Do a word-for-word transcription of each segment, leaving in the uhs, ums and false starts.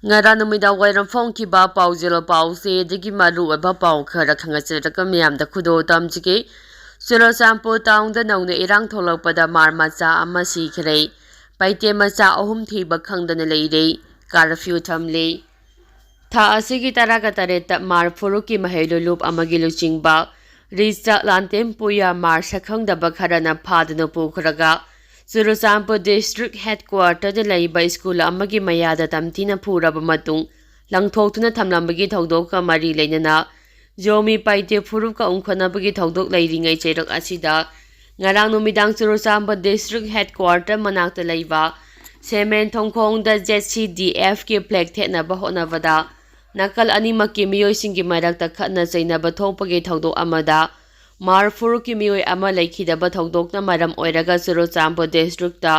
ꯉꯔꯥꯡ ꯅꯨꯃꯤꯗꯥꯡ ꯋꯥꯏꯔꯝ ꯐꯣꯡꯈꯤꯕ ꯄꯥꯎꯖꯦꯜ ꯄꯥꯎꯆꯦꯗꯒꯤ ꯃꯔꯨꯑꯣꯏꯕ ꯄꯥꯎ ꯈꯔ ꯈꯪꯍꯟꯖꯔꯒ ꯃꯤꯌꯥꯝꯗ ꯈꯨꯗꯣꯜ ꯇꯝꯖꯒꯦ꯫ ꯆꯨꯔꯆꯥꯟꯄꯨꯔ ꯇꯥꯎꯟꯗ ꯅꯧꯅ ꯏꯔꯥꯡ ꯊꯣꯛꯂꯛꯄꯗ ꯃꯥꯔ ꯃꯆꯥ ꯑꯃ ꯁꯤꯈ꯭ꯔꯦ꯫ ꯄꯥꯏꯇꯦ ꯃꯆꯥ ꯑꯍꯨꯝ ꯊꯤꯕ ꯈꯪꯗꯅ ꯂꯩꯔꯦ꯫ ꯀꯥꯔꯐ꯭ꯌꯨ ꯊꯝꯂꯦ꯫ ꯊꯥ ꯑꯁꯤꯒꯤ ꯇꯔꯥꯒ ꯇꯔꯦꯠꯇ ꯃꯥꯔ ꯐꯨꯔꯨꯞꯀꯤ ꯃꯍꯩꯔꯣꯏ ꯂꯨꯞ ꯑꯃꯒꯤ ꯂꯨꯆꯤꯡꯕ ꯔꯤꯆꯥ ꯂꯥꯟꯇꯦꯝꯄꯨꯌꯥ ꯃꯥꯔ ꯁꯛꯈꯪꯗꯕ ꯈꯔꯅ ꯐꯥꯗꯨꯅ ꯄꯨꯈ꯭ꯔꯒ ꯆꯨꯔꯆꯥꯟꯄꯨꯔ ꯗꯤꯁꯇ꯭ꯔꯤꯛ ꯍꯦꯗꯀ꯭ꯋꯥꯇꯔꯗ ꯂꯩꯕ ꯁ꯭ꯀꯨꯜ ꯑꯃꯒꯤ ꯃꯌꯥꯗ ꯇꯝꯊꯤꯅ ꯐꯨꯔꯕ ꯃꯇꯨꯡ ꯂꯪꯊꯣꯛꯇꯨꯅ ꯊꯝꯂꯝꯕꯒꯤ ꯊꯧꯗꯣꯛꯀ ꯃꯔꯤ ꯂꯩꯅꯅ ꯖꯣꯃꯤ ꯄꯥꯏꯇꯦ ꯐꯨꯔꯨꯞꯀ ꯎꯪꯈꯠꯅꯕꯒꯤ ꯊꯧꯗꯣꯛ ꯂꯩꯔꯤꯉꯩ ꯆꯩꯔꯛ ꯑꯁꯤꯗ ꯉꯔꯥꯡ ꯅꯨꯃꯤꯗꯥꯡ ꯆꯨꯔꯆꯥꯟꯄꯨꯔ ꯗꯤꯁꯇ꯭ꯔꯤꯛ ꯍꯦꯗꯀ꯭ꯋꯥꯇꯔ ꯃꯅꯥꯛꯇ ꯂꯩꯕ ꯁꯦꯃꯦꯟ ꯊꯣꯡꯈꯣꯡꯗ ꯖꯦꯠ ꯁꯤ ꯗꯤ ꯑꯦꯐꯀꯤ ꯐ꯭ꯂꯦꯛ ꯊꯦꯠꯅꯕ ꯍꯣꯠꯅꯕꯗ ꯅꯥꯀꯜ ꯑꯅꯤꯃꯛꯀꯤ ꯃꯤꯑꯣꯏꯁꯤꯡꯒꯤ ꯃꯔꯛꯇ ꯈꯠꯅ ꯆꯩꯅꯕ ꯊꯣꯛꯄꯒꯤ ꯊꯧꯗꯣꯛ ꯑꯃꯗ ꯃꯥꯔ ꯐꯨꯔꯨꯞꯀꯤ ꯃꯤꯑꯣꯏ ꯑꯃ ꯂꯩꯈꯤꯗꯕ ꯊꯧꯗꯣꯛꯅ ꯃꯔꯝ ꯑꯣꯏꯔꯒ ꯆꯨꯔꯆꯥꯟꯄꯨꯔ ꯗꯤꯁꯇ꯭ꯔꯤꯛꯇ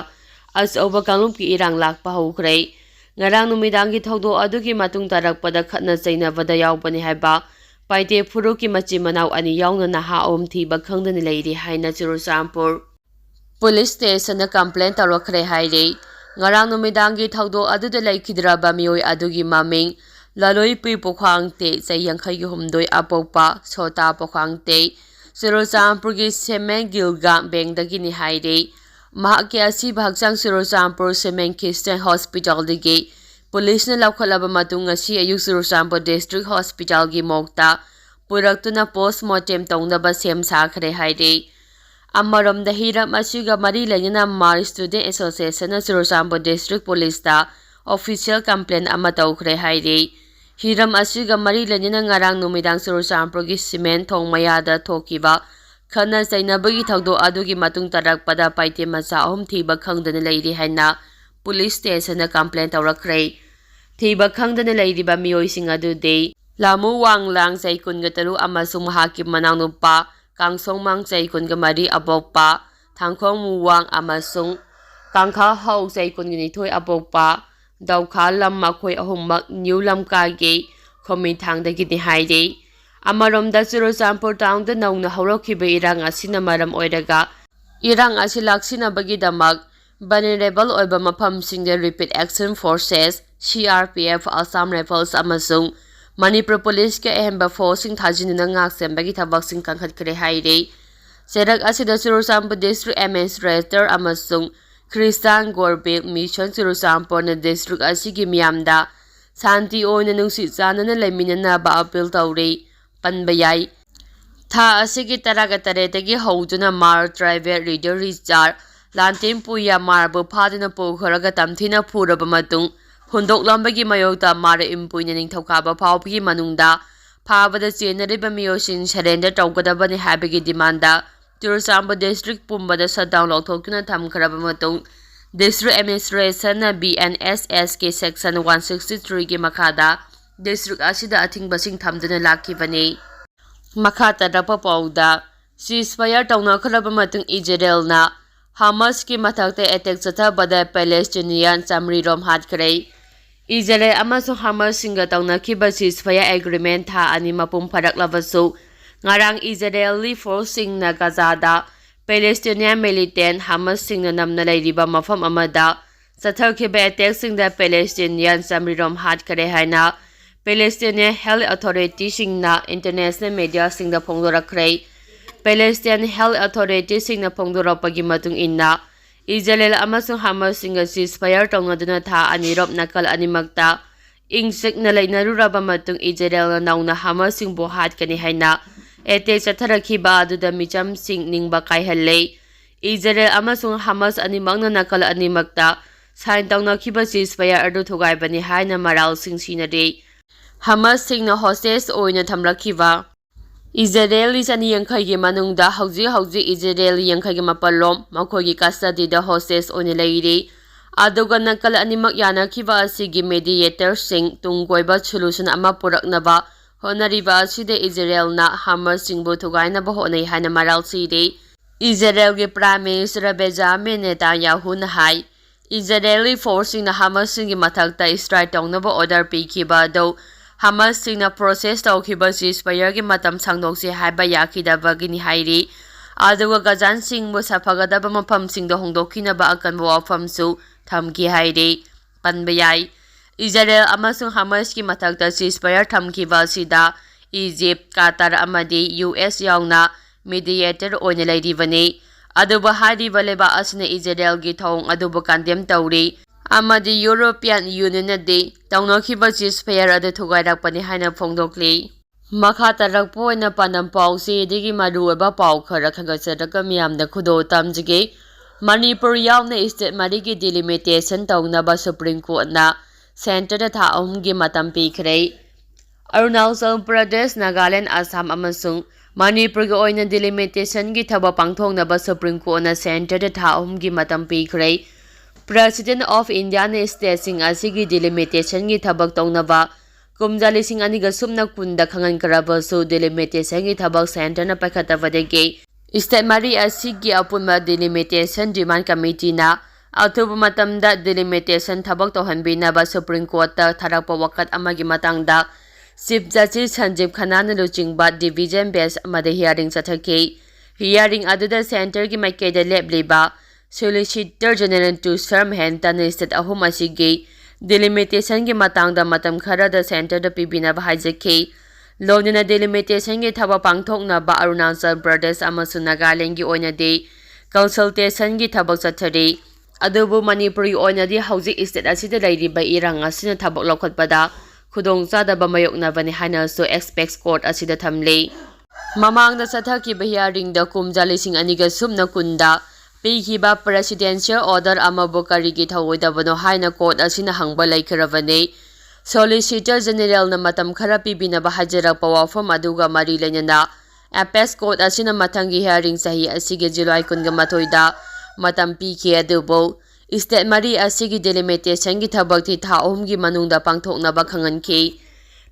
ꯑꯆꯧꯕ ꯀꯥꯡꯂꯨꯞꯀꯤ ꯏꯔꯥꯡ ꯂꯥꯛꯄ ꯍꯧꯈ꯭ꯔꯦ꯫ ꯉꯔꯥꯡ ꯅꯨꯃꯤꯗꯥꯡꯒꯤ ꯊꯧꯗꯣꯛ ꯑꯗꯨꯒꯤ ꯃꯇꯨꯡ ꯇꯥꯔꯛꯄꯗ ꯈꯠꯅ ꯆꯩꯅꯕꯗ ꯌꯥꯎꯕꯅꯤ ꯍꯥꯏꯕ ꯄꯥꯏꯇꯦ ꯐꯨꯔꯨꯞꯀꯤ ꯃꯆꯤꯟ ꯃꯅꯥꯎ ꯑꯅꯤ ꯌꯥꯎꯅ ꯅꯍꯥ ꯑꯍꯨꯝ ꯊꯤꯕ ꯈꯪꯗꯅ ꯂꯩꯔꯤ ꯍꯥꯏꯅ ꯆꯨꯔꯆꯥꯟꯄꯨꯔ ꯄꯨꯂꯤꯁ ꯁ꯭ꯇꯦꯁꯟꯗ ꯀꯝꯄ꯭ꯂꯦꯟ ꯇꯧꯔꯛꯈ꯭ꯔꯦ ꯍꯥꯏꯔꯤ꯫ ꯉꯔꯥꯡ ꯅꯨꯃꯤꯗꯥꯡꯒꯤ ꯊꯧꯗꯣꯛ ꯑꯗꯨꯗ ꯂꯩꯈꯤꯗ꯭ꯔꯕ ꯃꯤꯑꯣꯏ ꯑꯗꯨꯒꯤ ꯃꯃꯤꯡ ꯂꯂꯣꯏꯄꯨꯏ ꯄꯨꯈ꯭ꯋꯥꯡꯇꯦ, ꯆꯍꯤ ꯌꯥꯡꯈꯩꯒꯤ ꯍꯨꯝꯗꯣꯏ ꯑꯄꯣꯛꯄ, ꯁꯣꯇꯥ ꯄꯨꯈ꯭ꯋꯥꯡꯇꯦ, ꯆꯨꯔꯆꯥꯟꯄꯨꯔꯒꯤ ꯁꯦꯃꯦꯟ ꯒꯤꯜꯒꯥ ꯕꯦꯡꯗꯒꯤꯅꯤ ꯍꯥꯏꯔꯤ꯫ ꯃꯍꯥꯛꯀꯤ ꯑꯁꯤꯕ ꯍꯛꯆꯥꯡ ꯆꯨꯔꯆꯥꯟꯄꯨꯔ ꯁꯦꯃꯦꯟ ꯈ꯭ꯔꯤꯁꯇꯤꯌꯥꯟ ꯍꯣꯁꯄꯤꯇꯥꯜꯗꯒꯤ ꯄꯨꯂꯤꯁꯅ ꯂꯧꯈꯠꯂꯕ ꯃꯇꯨꯡ ꯉꯁꯤ ꯑꯌꯨꯛ ꯆꯨꯔꯆꯥꯟꯄꯨꯔ ꯗꯤꯁꯇ꯭ꯔꯤꯛ ꯍꯣꯁꯄꯤꯇꯥꯜꯒꯤ ꯃꯣꯔꯒꯇ ꯄꯨꯔꯛꯇꯨꯅ ꯄꯣꯁꯃꯣꯔꯇꯦꯝ ꯇꯧꯅꯕ ꯁꯦꯝ ꯁꯥꯈ꯭ꯔꯦ ꯍꯥꯏꯔꯤ꯫ ꯑꯃꯔꯣꯝꯗ ꯍꯤꯔꯝ ꯑꯁꯤꯒ ꯃꯔꯤ ꯂꯩꯅꯅ ꯃꯥꯔ ꯁ꯭ꯇꯨꯗꯦꯟ ꯑꯦꯁꯣꯁꯤꯌꯦꯁꯟꯅ ꯆꯨꯔꯆꯥꯟꯄꯨꯔ ꯗꯤꯁꯇ꯭ꯔꯤꯛ ꯄꯨꯂꯤꯁꯇ ꯑꯣꯐꯤꯁꯤꯌꯦꯜ ꯀꯝꯄ꯭ꯂꯦꯟ ꯑꯃ ꯇꯧꯈ꯭ꯔꯦ ꯍꯥꯏꯔꯤ꯫ ꯍꯤꯔꯝ ꯑꯁꯤꯒ ꯃꯔꯤ ꯂꯩꯅꯅ ꯉꯔꯥꯡ ꯅꯨꯃꯤꯗꯥꯡ ꯆꯨꯔꯆꯥꯟꯄꯨꯔꯒꯤ ꯁꯤꯃꯦꯟ ꯊꯣꯡ ꯃꯌꯥꯗ ꯊꯣꯛꯈꯤꯕ ꯈꯠꯅ ꯆꯩꯅꯕꯒꯤ ꯊꯧꯗꯣꯛ ꯑꯗꯨꯒꯤ ꯃꯇꯨꯡ ꯇꯥꯔꯛꯄꯗ ꯄꯥꯏꯇꯦ ꯃꯆꯥ ꯑꯍꯨꯝ ꯊꯤꯕ ꯈꯪꯗꯅ ꯂꯩꯔꯤ ꯍꯥꯏꯅ ꯄꯨꯂꯤꯁ ꯁ꯭ꯇꯦꯁꯟꯗ ꯀꯝꯄ꯭ꯂꯦꯟ ꯇꯧꯔꯛꯈ꯭ꯔꯦ꯫ ꯊꯤꯕ ꯈꯪꯗꯅ ꯂꯩꯔꯤꯕ ꯃꯤꯑꯣꯏꯁꯤꯡ ꯑꯗꯨꯗꯤ ꯂꯥꯃꯨ ꯋꯥꯡꯂꯥꯡ ꯆꯍꯤ ꯀꯨꯟꯒ ꯇꯔꯨꯛ ꯑꯃꯁꯨꯡ ꯃꯍꯥꯛꯀꯤ ꯃꯅꯥꯎꯅꯨꯄꯥ ꯀꯥꯡꯁꯣꯡꯃꯥꯡ ꯆꯍꯤ ꯀꯨꯟꯒ ꯃꯔꯤ ꯑꯄꯣꯛꯄ, ꯊꯥꯡꯈꯣꯡ ꯃꯨꯋꯥꯡ ꯑꯃꯁꯨꯡ ꯀꯥꯡꯈꯥ ꯍꯧ ꯆꯍꯤ ꯀꯨꯟꯒ ꯅꯤꯊꯣꯏ ꯑꯄꯣꯛꯄ, ꯗꯧꯈꯥ ꯂꯝ, ꯃꯈꯣꯏ ꯑꯍꯨꯝꯃꯛ ꯅ꯭ꯌꯨ ꯂꯝꯀꯥꯒꯤ ꯈꯣꯃꯤꯊꯥꯡꯗꯒꯤꯅꯤ ꯍꯥꯏꯔꯤ꯫ ꯑꯃꯔꯣꯝꯗ ꯆꯨꯔꯆꯥꯟꯄꯨꯔ ꯇꯥꯎꯟꯗ ꯅꯧꯅ ꯍꯧꯔꯛꯈꯤꯕ ꯏꯔꯥꯡ ꯑꯁꯤꯅ ꯃꯔꯝ ꯑꯣꯏꯔꯒ ꯏꯔꯥꯡ ꯑꯁꯤ ꯂꯥꯛꯁꯤꯟꯅꯕꯒꯤꯗꯃꯛ Vulnerable ꯑꯣꯏꯕ ꯃꯐꯝꯁꯤꯡꯗ Rapid Action Forces, C R P F, Assam Rifles ꯑꯃꯁꯨꯡ ꯃꯅꯤꯄꯨꯔ ꯄꯨꯂꯤꯁꯀꯤ ꯑꯍꯦꯟꯕ ꯐꯣꯔꯁꯁꯤꯡ ꯊꯥꯖꯤꯟꯗꯨꯅ ꯉꯥꯛꯁꯦꯟꯕꯒꯤ ꯊꯕꯛꯁꯤꯡ ꯀꯟꯈꯠꯈ꯭ꯔꯦ ꯍꯥꯏꯔꯤ꯫ ꯆꯩꯔꯛ ꯑꯁꯤꯗ ꯆꯨꯔꯆꯥꯟꯄꯨꯔ District Administrator ꯑꯃꯁꯨꯡ Christian Gospel Mission ꯆꯨꯔꯆꯥꯟꯄꯨꯔꯅ district ꯑꯁꯤꯒꯤ ꯃꯤꯌꯥꯝꯗ ꯁꯥꯟꯇꯤ ꯑꯣꯏꯅ ꯅꯨꯡꯁꯤ ꯆꯥꯟꯅꯅ ꯂꯩꯃꯤꯟꯅꯅꯕ appeal ꯇꯧꯔꯤ꯫ ꯄꯟꯕ ꯌꯥꯏ꯫ ꯊꯥ ꯑꯁꯤꯒꯤ ꯇꯔꯥꯒ ꯇꯔꯦꯠꯇꯒꯤ ꯍꯧꯗꯨꯅ ꯃꯥꯔ ꯇꯔꯥꯅꯤꯄꯥꯟ ꯔꯦꯗꯤꯑꯣ ꯔꯤꯆꯥꯔ, ꯂꯥꯟꯇꯦꯟ ꯄꯨꯌꯥ ꯃꯥꯔꯕꯨ ꯐꯥꯗꯨꯅ ꯄꯨꯈ꯭ꯔꯒ ꯇꯝꯊꯤꯅ ꯐꯨꯔꯕ ꯃꯇꯨꯡ ꯍꯨꯟꯗꯣꯛꯂꯝꯕꯒꯤ ꯃꯥꯌꯣꯛꯇ ꯃꯥꯔ ꯏꯝꯄꯨꯏꯅ ꯅꯤꯡꯊꯧꯀꯥꯕ ꯐꯥꯎꯕꯒꯤ ꯃꯅꯨꯡꯗ ꯐꯥꯕꯗ ꯆꯦꯟꯅꯔꯤꯕ ꯃꯤꯑꯣꯏꯁꯤꯡ surrender ꯇꯧꯒꯗꯕꯅꯤ ꯍꯥꯏꯕꯒꯤ demandꯗ ꯆꯨꯔꯆꯥꯟꯄꯨꯔ district ꯄꯨꯝꯕꯗ shutdown ꯂꯧꯊꯣꯛꯇꯨꯅ ꯊꯝꯈ꯭ꯔꯕ ꯃꯇꯨꯡ, district administrationꯅ B N S Sꯀꯤ section one sixty threeꯒꯤ ꯃꯈꯥꯗ district ꯑꯁꯤꯗ ꯑꯊꯤꯡꯕꯁꯤꯡ ꯊꯝꯗꯨꯅ ꯂꯥꯛꯈꯤꯕꯅꯤ꯫ ꯃꯈꯥ ꯇꯥꯔꯛꯄ ꯄꯥꯎꯗ, ceasefire ꯇꯧꯅꯈ꯭ꯔꯕ ꯃꯇꯨꯡ ꯏꯖꯔꯦꯜꯅ ꯍꯃꯁꯀꯤ ꯃꯊꯛꯇ attack ꯆꯠꯊꯕꯗ Palestinian ꯆꯥꯃꯔꯤꯔꯣꯝ ꯍꯥꯠꯈ꯭ꯔꯦ꯫ ꯏꯖꯔꯦꯜ ꯑꯃꯁꯨꯡ ꯍꯃꯁꯁꯤꯡꯒ ꯇꯧꯅꯈꯤꯕ ceasefire agreement ꯊꯥ ꯑꯅꯤ ꯃꯄꯨꯡ ꯐꯥꯔꯛꯂꯕꯁꯨ, ꯉꯔꯥꯡ ꯏꯖꯔꯦꯜꯂꯤ forceꯁꯤꯡꯅ ꯒꯥꯖꯥꯗ Palestinian militant ꯍꯃꯁꯁꯤꯡꯅ ꯅꯝꯅ ꯂꯩꯔꯤꯕ ꯃꯐꯝ ꯑꯃꯗ ꯆꯠꯊꯈꯤꯕ attackꯁꯤꯡꯗ Palestinian ꯆꯥꯃꯔꯤꯔꯣꯝ ꯍꯥꯠꯈ꯭ꯔꯦ ꯍꯥꯏꯅ Palestinian health authorityꯁꯤꯡꯅ international mediaꯁꯤꯡꯗ ꯐꯣꯡꯗꯣꯔꯛꯈ꯭ꯔꯦ꯫ Palestinian health authorityꯁꯤꯡꯅ ꯐꯣꯡꯗꯣꯔꯛꯄꯒꯤ ꯃꯇꯨꯡ ꯏꯟꯅ, ꯏꯖꯔꯦꯜ ꯑꯃꯁꯨꯡ ꯍꯃꯁꯁꯤꯡꯒ ceasefire ꯇꯧꯅꯗꯨꯅ ꯊꯥ ꯑꯅꯤꯔꯣꯝ ꯅꯥꯀꯜ ꯑꯅꯤꯃꯛꯇ ꯏꯪ ꯆꯤꯛꯅ ꯂꯩꯅꯔꯨꯔꯕ ꯃꯇꯨꯡ, ꯏꯖꯔꯦꯜꯅ ꯅꯧꯅ ꯍꯃꯁꯁꯤꯡꯕꯨ ꯍꯥꯠꯀꯅꯤ ꯍꯥꯏꯅ attack ꯆꯠꯊꯔꯛꯈꯤꯕ ꯑꯗꯨꯗ ꯃꯤꯆꯝꯁꯤꯡ ꯅꯤꯡꯕ ꯀꯥꯏꯍꯜꯂꯦ꯫ ꯏꯖꯔꯦꯜ ꯑꯃꯁꯨꯡ ꯍꯃꯁ ꯑꯅꯤꯃꯛꯅ ꯅꯥꯀꯜ ꯑꯅꯤꯃꯛꯇ sign ꯇꯧꯅꯈꯤꯕ ceasefire ꯑꯗꯨ ꯊꯨꯒꯥꯏꯕꯅꯤ ꯍꯥꯏꯅ ꯃꯔꯥꯜꯁꯤꯡ ꯁꯤꯅꯔꯤ꯫ ꯍꯃꯁꯁꯤꯡꯅ hostage ꯑꯣꯏꯅ ꯊꯝꯂꯛꯈꯤꯕ ꯏꯖꯔꯦꯜꯂꯤ ꯆꯅꯤ ꯌꯥꯡꯈꯩꯒꯤ ꯃꯅꯨꯡꯗ ꯍꯧꯖꯤꯛ ꯍꯧꯖꯤꯛ ꯏꯖꯔꯦꯜ ꯌꯥꯡꯈꯩꯒ ꯃꯥꯄꯜ ꯂꯣꯝ ꯃꯈꯣꯏꯒꯤ custodyꯗ hostage ꯑꯣꯏꯅ ꯂꯩꯔꯤ꯫ ꯑꯗꯨꯒ ꯅꯥꯀꯜ ꯑꯅꯤꯃꯛ ꯌꯥꯅꯈꯤꯕ ꯑꯁꯤꯒꯤ mediatorꯁꯤꯡ ꯇꯨꯡ ꯀꯣꯏꯕ solution ꯑꯃ ꯄꯨꯔꯛꯅꯕ ꯍꯣꯠꯅꯔꯤꯕ ꯑꯁꯤꯗ ꯏꯖꯔꯦꯜꯅ ꯍꯃꯁꯁꯤꯡꯕꯨ ꯊꯨꯒꯥꯏꯅꯕ ꯍꯣꯠꯅꯩ ꯍꯥꯏꯅ ꯃꯔꯥꯜ ꯁꯤꯔꯤ꯫ ꯏꯖꯔꯦꯜꯒꯤ Prime Minister Benjamin Netanyahuꯅ ꯍꯥꯏ, ꯏꯖꯔꯦꯜꯂꯤ forceꯁꯤꯡꯅ ꯍꯃꯁꯁꯤꯡꯒꯤ ꯃꯊꯛꯇ strike ꯇꯧꯅꯕ order ꯄꯤꯈꯤꯕ ꯑꯗꯨ ꯍꯃꯁꯁꯤꯡꯅ process ꯇꯧꯈꯤꯕ ceasefireꯒꯤ ꯃꯇꯝ ꯁꯥꯡꯗꯣꯛꯁꯤ ꯍꯥꯏꯕ ꯌꯥꯈꯤꯗꯕꯒꯤꯅꯤ ꯍꯥꯏꯔꯤ꯫ ꯑꯗꯨꯒ ꯒꯖꯥꯟ ꯁꯤꯡꯕꯨ ꯁꯥꯐꯒꯗꯕ ꯃꯐꯝꯁꯤꯡꯗ ꯍꯣꯡꯗꯣꯛꯈꯤꯅꯕ ꯑꯀꯟꯕ ꯋꯥꯐꯝꯁꯨ ꯊꯝꯈꯤ ꯍꯥꯏꯔꯤ꯫ ꯄꯟꯕ ꯌꯥꯏ꯫ ꯏꯖꯔꯦꯜ ꯑꯃꯁꯨꯡ ꯍꯃꯁꯀꯤ ꯃꯊꯛꯇ ceasefire ꯊꯝꯈꯤꯕ ꯑꯁꯤꯗ ꯏꯖꯤꯞ, ꯀꯇꯔ ꯑꯃꯗꯤ ꯌꯨ ꯑꯦꯁ ꯌꯥꯎꯅ mediator ꯑꯣꯏꯅ ꯂꯩꯔꯤꯕꯅꯤ꯫ ꯑꯗꯨꯕꯨ ꯍꯥꯏꯔꯤꯕ ꯂꯩꯕꯥꯛ ꯑꯁꯤꯅ ꯏꯖꯔꯦꯜꯒꯤ ꯊꯧꯑꯣꯡ ꯑꯗꯨꯕꯨ condemn ꯇꯧꯔꯤ ꯑꯃꯗꯤ European Unionꯅꯗꯤ ꯇꯧꯅꯈꯤꯕ ceasefire ꯑꯗꯨ ꯊꯨꯒꯥꯏꯔꯛꯄꯅꯤ ꯍꯥꯏꯅ ꯐꯣꯡꯗꯣꯛꯂꯤ꯫ ꯃꯈꯥ ꯇꯥꯔꯛꯄ ꯑꯣꯏꯅ ꯄꯥꯟꯗꯝ ꯄꯥꯎꯆꯦꯗꯒꯤ ꯃꯔꯨꯑꯣꯏꯕ ꯄꯥꯎ ꯈꯔ ꯈꯟꯒꯠꯆꯔꯒ ꯃꯤꯌꯥꯝꯗ ꯈꯨꯗꯣꯜ ꯇꯝꯖꯒꯦ꯫ ꯃꯅꯤꯄꯨꯔ ꯌꯥꯎꯅ state ꯃꯔꯤꯒꯤ delimitation ꯇꯧꯅꯕ Supreme Courtꯅ centreꯗ ꯊꯥ ꯑꯍꯨꯝꯒꯤ ꯃꯇꯝ ꯄꯤꯈ꯭ꯔꯦ꯫ ꯑꯔꯨꯅꯥꯆꯜ ꯄ꯭ꯔꯗꯦꯁ, ꯅꯥꯒꯥꯂꯦꯟ, ꯑꯁꯥꯝ ꯑꯃꯁꯨꯡ ꯃꯅꯤꯄꯨꯔꯒꯤ ꯑꯣꯏꯅ delimitationꯒꯤ ꯊꯕꯛ ꯄꯥꯡꯊꯣꯛꯅꯕ Supreme Courtꯅ centreꯗ ꯊꯥ ꯑꯍꯨꯝꯒꯤ ꯃꯇꯝ ꯄꯤꯈ꯭ꯔꯦ꯫ President of Indiaꯅ stateꯁꯤꯡ ꯑꯁꯤꯒꯤ delimitationꯒꯤ ꯊꯕꯛ ꯇꯧꯅꯕ ꯀꯨꯝꯖꯥ ꯂꯤꯁꯤꯡ ꯑꯅꯤꯒ ꯁꯨꯞꯅ ꯀꯨꯟꯗ ꯈꯪꯍꯟꯈ꯭ꯔꯕꯁꯨ, delimitationꯒꯤ ꯊꯕꯛ centreꯅ ꯄꯥꯏꯈꯠꯇꯕꯗꯒꯤ state ꯃꯔꯤ ꯑꯁꯤꯒꯤ ꯑꯄꯨꯟꯕ delimitation demand committeeꯅ ꯑꯊꯨꯕ ꯃꯇꯝꯗ delimitation ꯊꯕꯛ ꯇꯧꯍꯟꯕꯤꯅꯕ Supreme Courtꯇ ꯊꯥꯔꯛꯄ ꯋꯥꯀꯠ ꯑꯃꯒꯤ ꯃꯇꯥꯡꯗ Chief Justice ꯁꯟꯖꯤꯕ ꯈꯟꯅꯥꯅ ꯂꯨꯆꯤꯡꯕ division bench ꯑꯃꯗ hearing ꯆꯠꯊꯈꯤ꯫ Hearing ꯑꯗꯨꯗ centreꯒꯤ ꯃꯥꯏꯀꯩꯗ ꯂꯦꯞꯂꯤꯕ Solicitor General ꯇꯨꯁꯥꯔ ꯃꯦꯍꯟꯇꯥꯅ state ꯑꯍꯨꯝ ꯑꯁꯤꯒꯤ delimitationꯒꯤ ꯃꯇꯥꯡꯗ ꯃꯇꯝ ꯈꯔꯗ centreꯗ ꯄꯤꯕꯤꯅꯕ ꯍꯥꯏꯖꯈꯤ꯫ ꯂꯣꯏꯅꯅ delimitationꯒꯤ ꯊꯕꯛ ꯄꯥꯡꯊꯣꯛꯅꯕ ꯑꯔꯨꯅꯥꯆꯜ ꯄ꯭ꯔꯗꯦꯁ ꯑꯃꯁꯨꯡ ꯅꯥꯒꯥꯂꯦꯟꯗꯒꯤ ꯑꯣꯏꯅꯗꯤ consultationꯒꯤ ꯊꯕꯛ ꯆꯠꯊꯔꯤ꯫ ꯑꯗꯨꯕꯨ ꯃꯅꯤꯄꯨꯔꯒꯤ ꯑꯣꯏꯅꯗꯤ ꯍꯧꯖꯤꯛ state ꯑꯁꯤꯗ ꯂꯩꯔꯤꯕ ꯏꯔꯥꯡ ꯑꯁꯤꯅ ꯊꯕꯛ ꯂꯧꯈꯠꯄꯗ ꯈꯨꯗꯣꯡꯆꯥꯗꯕ ꯃꯥꯌꯣꯛꯅꯕꯅꯤ ꯍꯥꯏꯅꯁꯨ apex court ꯑꯁꯤꯗ ꯊꯝꯂꯤ꯫ ꯃꯃꯥꯡꯗ ꯆꯠꯊꯈꯤꯕ hearingꯗ ꯀꯨꯝꯖꯥ ꯂꯤꯁꯤꯡ ꯑꯅꯤꯒ ꯁꯨꯞꯅ ꯀꯨꯟꯗ ꯄꯤꯈꯤꯕ presidential order ꯑꯃꯕꯨ ꯀꯔꯤꯒꯤ ꯊꯧꯑꯣꯏꯗꯕꯅꯣ ꯍꯥꯏꯅ court ꯑꯁꯤꯅ ꯍꯪꯕ ꯂꯩꯈ꯭ꯔꯕꯅꯤ꯫ Solicitor Generalꯅ ꯃꯇꯝ ꯈꯔ ꯄꯤꯕꯤꯅꯕ ꯍꯥꯏꯖꯔꯛꯄ ꯋꯥꯐꯝ ꯑꯗꯨꯒ ꯃꯔꯤ ꯂꯩꯅꯅ apex court ꯑꯁꯤꯅ ꯃꯊꯪꯒꯤ hearing ꯆꯍꯤ ꯑꯁꯤꯒꯤ July ꯀꯨꯟꯒ ꯃꯥꯊꯣꯏꯗ ꯃꯇꯝ ꯄꯤꯈꯤ, ꯑꯗꯨꯕꯨ state ꯃꯔꯤ ꯑꯁꯤꯒꯤ delimitationꯒꯤ ꯊꯕꯛꯇꯤ ꯊꯥ ꯑꯍꯨꯝꯒꯤ ꯃꯅꯨꯡꯗ ꯄꯥꯡꯊꯣꯛꯅꯕ ꯈꯪꯍꯟꯈꯤ꯫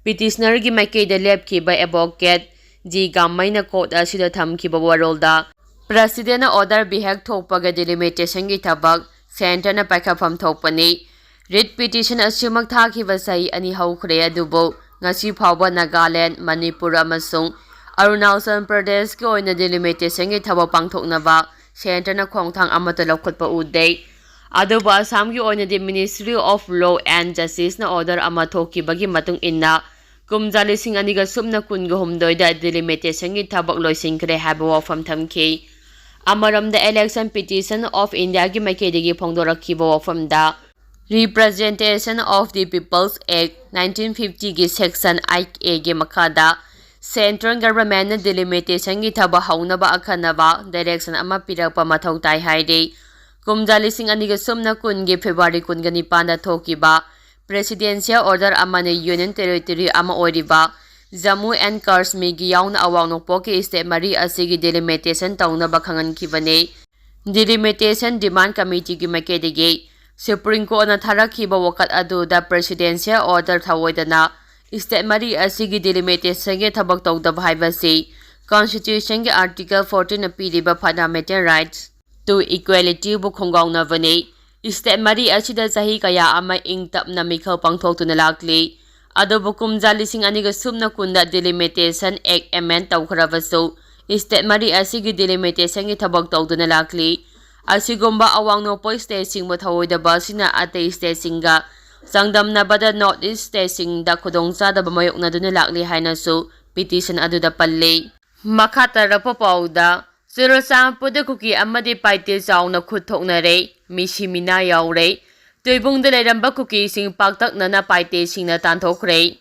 Petitionerꯒꯤ ꯃꯥꯏꯀꯩꯗ ꯂꯦꯞꯈꯤꯕ advocate ꯖꯤ ꯒꯥꯝꯃꯩꯅ court ꯑꯁꯤꯗ ꯊꯝꯈꯤꯕ ꯋꯥꯔꯣꯜꯗ, Presidentꯅ order ꯚꯥꯍꯦꯛ ꯊꯣꯛꯄꯒ delimitationꯒꯤ ꯊꯕꯛ centreꯅ ꯄꯥꯏꯈꯠꯐꯝ ꯊꯣꯛꯄꯅꯤ꯫ Writ petition ꯑꯁꯤꯃꯛ ꯊꯥꯈꯤꯕ ꯆꯍꯤ ꯑꯅꯤ ꯍꯧꯈ꯭ꯔꯦ, ꯑꯗꯨꯕꯨ ꯉꯁꯤ ꯐꯥꯎꯕ ꯅꯥꯒꯥꯂꯦꯟ, ꯃꯅꯤꯄꯨꯔ ꯑꯃꯁꯨꯡ ꯑꯔꯨꯅꯥꯆꯜ ꯄ꯭ꯔꯗꯦꯁꯀꯤ ꯑꯣꯏꯅ ꯗꯤꯂꯤꯃꯤꯇꯦꯁꯟꯒꯤ ꯊꯕꯛ ꯄꯥꯡꯊꯣꯛꯅꯕ ꯁꯦꯟꯇꯔꯅ ꯈꯣꯡꯊꯥꯡ ꯑꯃꯠꯇ ꯂꯧꯈꯠꯄ ꯎꯗꯦ꯫ ꯑꯗꯨꯕꯨ ꯑꯁꯥꯝꯒꯤ ꯑꯣꯏꯅꯗꯤ Ministry of Law and Justiceꯅ order ꯑꯃ ꯊꯣꯛꯈꯤꯕꯒꯤ ꯃꯇꯨꯡ ꯏꯟꯅ ꯀꯨꯝꯖꯥ ꯂꯤꯁꯤꯡ ꯑꯅꯤꯒ ꯁꯨꯞꯅ ꯀꯨꯟꯒ ꯍꯨꯝꯗꯣꯏꯗ ꯗꯤꯂꯤꯃꯤꯇꯦꯁꯟꯒꯤ ꯊꯕꯛ ꯂꯣꯏꯁꯤꯟꯈ꯭ꯔꯦ ꯍꯥꯏꯕ ꯋꯥꯐꯝ ꯊꯝꯈꯤ꯫ ꯑꯃꯔꯣꯝꯗ, election petition of Indiaꯒꯤ ꯃꯥꯏꯀꯩꯗꯒꯤ ꯐꯣꯡꯗꯣꯔꯛꯈꯤꯕ ꯋꯥꯐꯝꯗ, Representation of the People's Act nineteen fiftyꯒꯤ section eight Aꯒꯤ ꯃꯈꯥꯗ central governmentꯅ delimitationꯒꯤ ꯊꯕꯛ ꯍꯧꯅꯕ ꯑꯈꯟꯅꯕ direction ꯑꯃ ꯄꯤꯔꯛꯄ ꯃꯊꯧ ꯇꯥꯏ ꯍꯥꯏꯔꯤ꯫ ꯀꯨꯝꯖꯥ ꯂꯤꯁꯤꯡ ꯑꯅꯤꯒ ꯁꯨꯞꯅ ꯀꯨꯟꯒꯤ February ꯀꯨꯟꯒ ꯅꯤꯄꯥꯟꯗ ꯊꯣꯛꯈꯤꯕ presidential order ꯑꯃꯅ Union Territory ꯑꯃ ꯑꯣꯏꯔꯤꯕ Jammu and Kashmirꯒꯤ ꯌꯥꯎꯅ ꯑꯋꯥꯡ ꯅꯣꯡꯄꯣꯛꯀꯤ state ꯃꯔꯤ ꯑꯁꯤꯒꯤ delimitation ꯇꯧꯅꯕ ꯈꯪꯍꯟꯈꯤꯕꯅꯤ꯫ Delimitation Demand Committeeꯒꯤ ꯃꯥꯏꯀꯩꯗꯒꯤ Supreme Courtꯅ ꯊꯥꯔꯛꯈꯤꯕ ꯋꯥꯀꯠ ꯑꯗꯨꯗ presidential order ꯊꯧꯑꯣꯏꯗꯅ state ꯃꯔꯤ ꯑꯁꯤꯒꯤ delimitationꯒꯤ ꯊꯕꯛ ꯇꯧꯗꯕ ꯍꯥꯏꯕꯁꯤ constitutionꯒꯤ article fourteenꯅ ꯄꯤꯔꯤꯕ fundamental rights to equalityꯕꯨ ꯈꯣꯡꯒꯥꯎꯅꯕꯅꯤ꯫ State ꯃꯔꯤ ꯑꯁꯤꯗ ꯆꯍꯤ ꯀꯌꯥ ꯑꯃ ꯏꯪ ꯇꯞꯅ ꯃꯤꯈꯜ ꯄꯥꯡꯊꯣꯛꯇꯨꯅ ꯂꯥꯛꯂꯤ꯫ ꯑꯗꯨꯕꯨ ꯀꯨꯝꯖꯥ ꯂꯤꯁꯤꯡ ꯑꯅꯤꯒ ꯁꯨꯞꯅ ꯀꯨꯟꯗ Delimitation Act amend ꯇꯧꯈ꯭ꯔꯕꯁꯨ state ꯃꯔꯤ ꯑꯁꯤꯒꯤ delimitationꯒꯤ ꯊꯕꯛ ꯇꯧꯗꯨꯅ ꯂꯥꯛꯂꯤ꯫ ꯑꯁꯤꯒꯨꯝꯕ ꯑꯋꯥꯡ ꯅꯣꯡꯄꯣꯛ stateꯁꯤꯡꯕꯨ ꯊꯧꯑꯣꯏꯗꯕ ꯑꯁꯤꯅ ꯑꯇꯩ stateꯁꯤꯡꯒ ꯆꯥꯡꯗꯝꯅꯕꯗ North East stateꯁꯤꯡꯗ ꯈꯨꯗꯣꯡꯆꯥꯗꯕ ꯃꯥꯌꯣꯛꯅꯗꯨꯅ ꯂꯥꯛꯂꯤ ꯍꯥꯏꯅꯁꯨ petition ꯑꯗꯨꯗ ꯄꯜꯂꯤ꯫ ꯃꯈꯥ ꯇꯥꯔꯛꯄ ꯄꯥꯎꯗ, ꯆꯨꯔꯆꯥꯟꯄꯨꯔꯗ ꯀꯨꯀꯤ ꯑꯃꯗꯤ ꯄꯥꯏꯇꯦ ꯆꯥꯎꯅ ꯈꯨꯠ ꯊꯣꯛꯅꯔꯦ, ꯃꯤꯁꯤ ꯃꯤꯅꯥ ꯌꯥꯎꯔꯦ꯫ ꯇꯣꯏꯕꯨꯡꯗ ꯂꯩꯔꯝꯕ ꯀꯨꯀꯤꯁꯤꯡ ꯄꯥꯛꯇꯛꯅꯅ ꯄꯥꯏꯇꯦꯁꯤꯡꯅ ꯇꯥꯟꯊꯣꯛꯈ꯭ꯔꯦ꯫